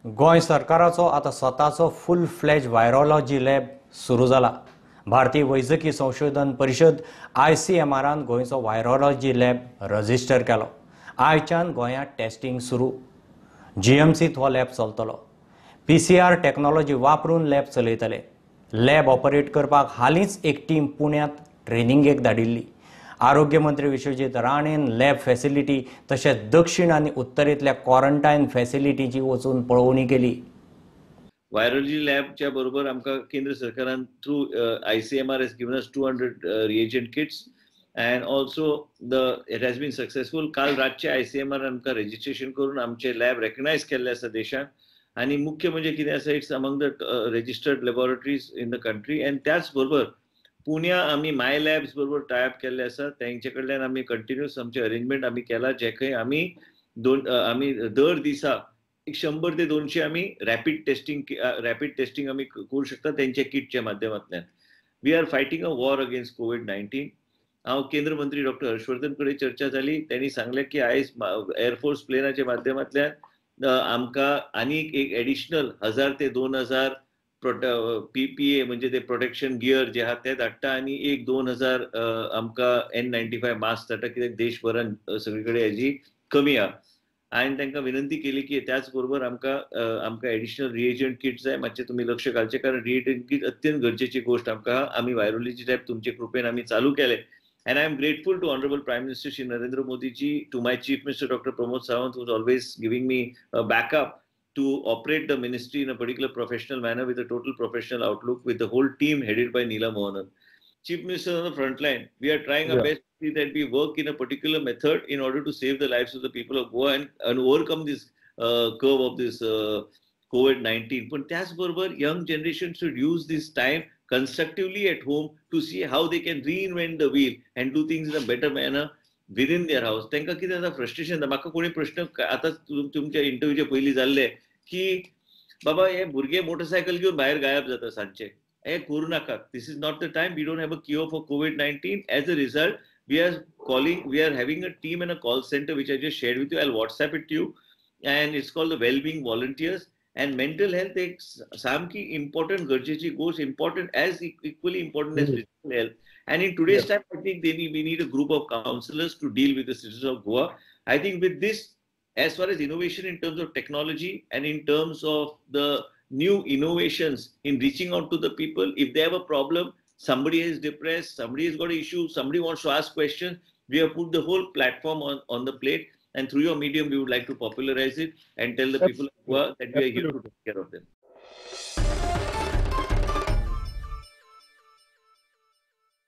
गोंय सरकाराचो आतां स्वताचो फूल फ्लॅज व्हायरोलॉजी लॅब सुरू जाला. भारतीय वैजकी संशोधन परिशद ICMRान गोंयचो व्हायरोलॉजी लॅब रजिस्टर केलो. आयच्यान गोंयांत टेस्टिंग सुरू. GMCत हो लॅब चलतलो. PCR technology वापरून लॅब चलयतले. लॅब ऑपरेट करपाक हालींच एक टीम पुण्यांत ट्रेनिंगेक धाडिल्ली. आरोग्य मंत्री विश्वजीत राणेन लॅब फॅसिलिटी तशेंच दक्षिण आनी उत्तरेंतल्या क्वॉरंटायन फॅसिलिटीची वचून पळोवणी केली. व्हायरोलॉजी लॅबच्या बरोबर आमकां केंद्र सरकारान through ICMR has given us 200 reagent kits and also the it has been successful. काल रातचे ICMR आमकां रजिस्ट्रेशन करून आमचे लॅब रेकग्नायज केल्ले आसा देशांत आनी मुख्य म्हणजे कितें आसा, it's among the registered laboratories in the country. And त्याच बरोबर पुण्या आमी माय लॅब्स बरोबर टायअप केल्ले आसा. तेंचे कडल्यान आमी कंटिन्युअस आमचे अरेंजमेंट आमी केला, जे खंय आमी आमी दर दिसा 100 ते 200 आमी रॅपीड टेस्टिंग आमी करूं शकता तेंच्या किटच्या माध्यमांतल्यान. We are fighting a war against COVID-19. हांव केंद्र मंत्री डॉक्टर हर्षवर्धन कडेन चर्चा जाली, त्यांनी सांगलें की आयज एअरफोर्स प्लेनाच्या माध्यमांतल्यान आमकां आनीक एक एडिशनल 1000 ते 2000 PPA म्हणजे ते प्रोटेक्शन गियर जे आहा ते धाडटा आनी एक 2000 आमकां N95 mask धाडटा, कित्याक देशभरान सगळे कडेन हेजी कमी आहा. हांवें तांकां विनंती केली की त्याच बरोबर आमकां आमकां एडिशनल रिएजंट किट जाय, मातशें तुमी लक्ष घालचें, कारण रिएजंट किट अत्यंत गरजेची गोश्ट आमकां. आमी व्हायरोलॉजी लॅब तुमचे कृपेन आमी चालू केले And I am grateful to Honorable Prime Minister Shri Narendra Modi ji, to my Chief Minister Dr. Pramod Sawant, who is always giving me a backup to operate the ministry in a particular professional manner with a total professional outlook, with the whole team headed by Neela Mohanan. Chief Minister on the front line, we are trying our best to see that we work in a particular method in order to save the lives of the people of Goa and overcome this curve of this COVID-19. But त्याच बरोबर young generation should use this time constructively at home to see how they can reinvent the wheel and do things in a better manner within their house. तांकां कितें जाता frustration जाता. म्हाका कोणी प्रश्न आतां तुमच्या इंटरव्यूचे पयलीं जाल्ले की बाबा हे भुरगे मोटरसायकल घेवन भायर गायब जाता सांजचे, हे करूं नाकात. This is not the time. We don't have a cure for COVID-19. As a result we are calling, we are having a team and a call center which I just shared with you. I WhatsApp it to you and it's called the wellbeing volunteers. And mental health एक सामकी important गरजेची गोष्ट, important as equally important as physical health. And in today's time I think we need a group of counsellors to deal with the citizens of Goa. I think with this, as far as innovation in terms of technology and in terms of the new innovations in reaching out to the people, if they have a problem, somebody is depressed, somebody has got an issue, somebody wants to ask questions, we have put the whole platform on the plate, and through your medium we would like to popularize it and tell the people of Goa that we are here to take care of them.